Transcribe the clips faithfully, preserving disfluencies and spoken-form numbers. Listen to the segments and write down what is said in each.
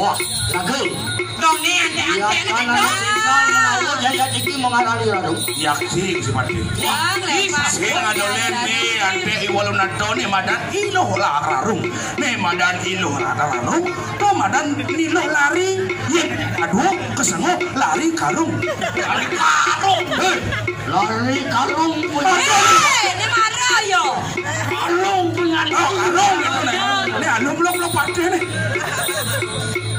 Lagi. Dong ni, antek-antek ni, kan, dong. Anak singkal menawa jaya tinggi mengalali lalu. Yakin si Pati. Bang, lepas. Sing ada len ni, antek iwal unadon ni madan iluh lararung. Ni madan iluh lararung. Tu madan iluh lari. Ye, aduh, kesenguh lari karung. Lari karung. Hei. Lari karung punya. Eh, ni marah yo. Karung punya. Oh, karung gitu ni. Ni anu belum, belum Pati ni.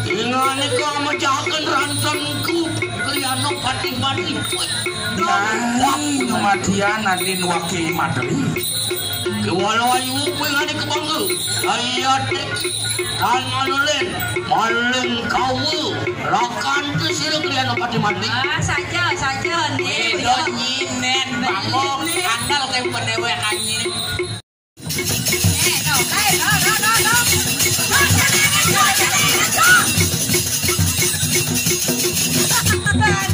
Ingat ni kau mecahakan rantanku. Kelianu Pati-Pati. Nani kematian adin waki materi. Kiwala ayu kuwi ngene kebangga. Ayo, Dik. Kan manulen, maling kawu. Rakan ke sila kalian mati-mati. Ah, saja, saja, ni. Wedo nyinen, bangok, andal ke penewe anjing. Eh, no, eh, no, no, no, no.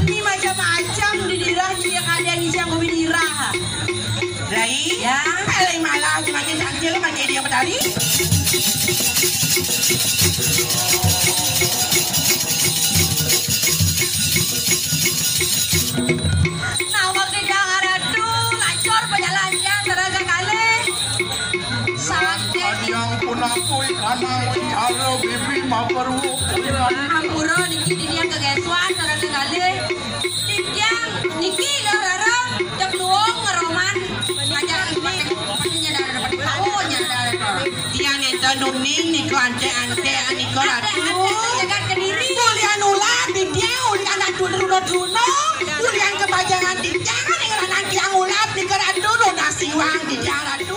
Ni macam-macam di dirah, ni yang ada ni yang kami dirah. Rai? Ya. Alai malah semakin cantik, makin dia petari. Nawak di dangar atu, ngacor pejalan siang teraga kalih. Sakit. Yang pun aku ikanang bicara bibi mabar wuku. Ampura niki dini yang kegesuan teraga kalih. Titiang niki dah rara cek nuwung ngeroman ngajak pati, pati nyadar pati tahu nyadar. Tiang enten uning nika antek-antek nika ratu. Jagat Kediri. Ulian ulah titiang ulian atu truna-truna. Ulian kebajangan titiang ning ranan tiang ulah nika ratu nunas siwang titiang ratu.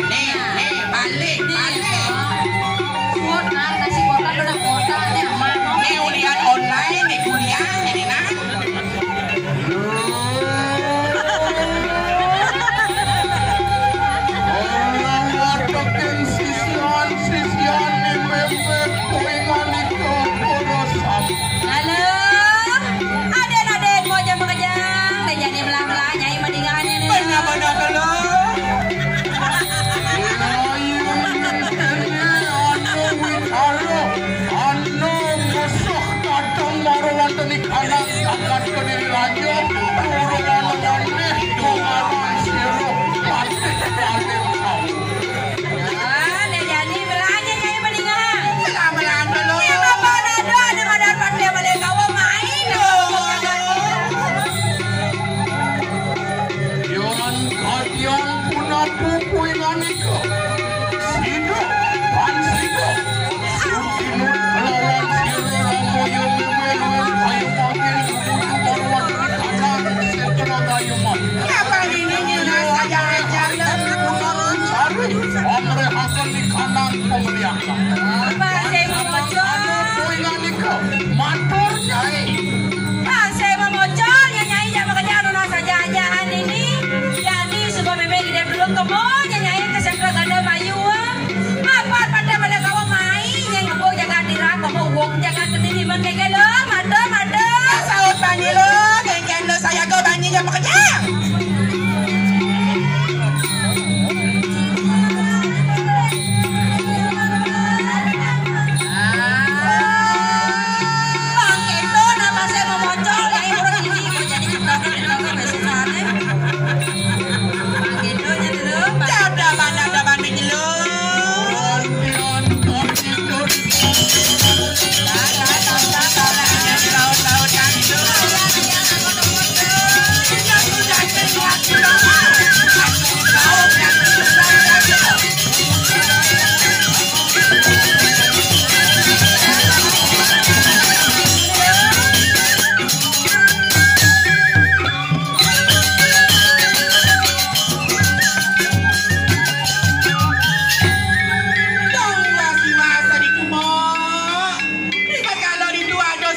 Nih, nih, balik, balik. Kuota, nasi kuota, udah kuota, nih, aman. Nih, ulian online, nih, kuliah, nih, nah. Orang watekin sisian, sisian, nih, bebek, kuingan, nih, kepala sapi. Halo. Aden-aden, mau jam bekejang, dah jadi belah-belah, nyai mendingan, nih, nih. Benar-benar, halo. Anu musuh kadang mara wonten ing anak jagat Kediri Raja, kula wanengane kok aran sira patih kalih taun. Ah, nek jani belanja nyai mendingan. Selamat dulu. Ya, Bapak Nado, ada madar patih balik kawa main dong. Yan kadian punapu kuwi manika. Sida, pan sida. Sukinut kelawan sira Rama ya mimil wen kaya makin kudu marwati kanan setra kaya man. Apa ini nyina saja aja? Cari, pamrehaken di kanan pemeriakan. Apa sing maca? Kuwi manika. Matur, Nyai. Pasé mamocol, ya Nyai, ya makanya anu nasa jajahan ini. Jadi, sebab bebek gede belum kemo, ya Nyai, ke sentra ganda mayu. Apa pada pada kawa mai, yang ngebok jaga dira, kamu wong jaga kediri, mengkeke lo, mada, mada. Saut bani lo, kengken lo, saya ke bani, ya makanya.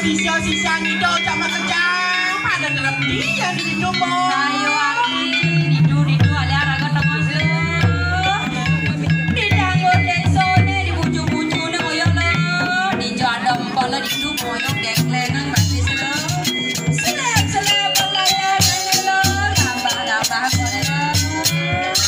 Sisya-sisya ngido sama kerja. Iya, ditu, Bos. Ayo, Aki, ditu, ditu, ada raga tengah, Bos. Didangdut densone, dibucu-bucune, koyo, Bos. Dijo ada empale, ditu, koyo, dengklengan, mati, Bos. Selep, selep, pelayan, Bos. Gambah, gambah, Bos.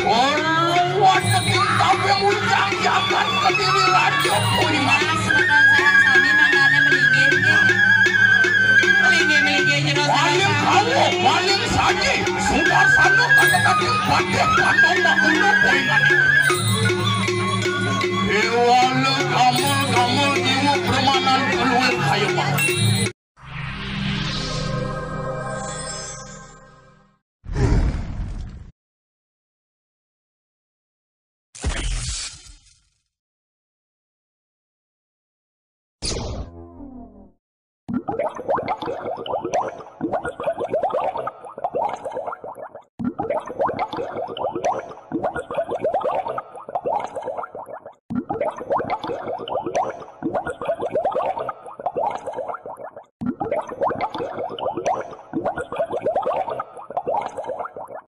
Orang wateking tapi undang jagat Kediri Radio Kuwi. Mas, bukan saya, sami mangkane melinggih nggih. Melinggih, melinggih jero. Paling kawuh, paling saji, suasana kata-kata badhe pandang maguno kuwi. Iwale kamul-kamul iwu premanan keluar kaya mau.